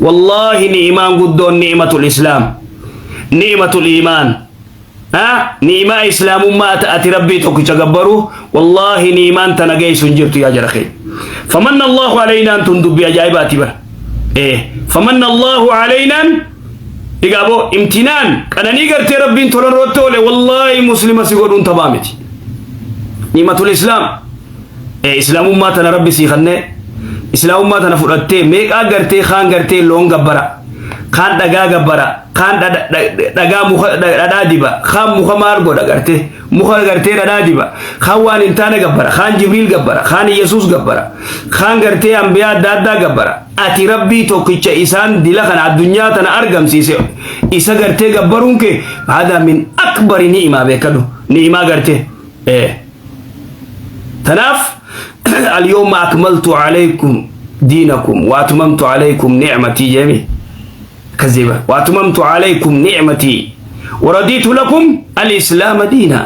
Wallaahi, ni'imaan guddoon ni'imatul Islaam, ni'imatul iimaan. Ha, ni'imaa Islaamummaa ati Rabbii tokkicha gabbaru, wallaahi ni'imaan tana geessu hin jirtu, yaa jara keenya. Famanna Allahu alaynaan tun dubbii ajaa'ibaati bara. Famanna Allahu alaynaan egaa boo imtinaan qananii gartee Rabbiin tolan irratti oole, wallaahi Muslima si godhuun taphaa miti. Ni'imatul Islaam. Islaamummaa tana Rabbi sii kannee, Islaamummaa tana fudhattee meeqaa gartee kaan gartee loon gabbara, kaan dhagaa gabbara, kaan dhagaa muka dhadhaa diba, kaan muka maal godha, gartee muka gartee dhadhaa diba, kaan waan hin taane gabbara, kaan Jibriil gabbara, kaan Yesuus gabbara, kaan gartee ambiyaa adda addaa gabbara. Ati Rabbii tokkicha isaan dila kana addunyaa tana argamsiise isa gartee gabbaruun kee haadha min akbari ni'imaa beekadhu, ni'imaa gartee. Tanaaf "اليوم أكملت عليكم دينكم وأتممت عليكم نعمتي" jeemi كذبة "وأتممت عليكم نعمتي ورضيت لكم الإسلام دينا".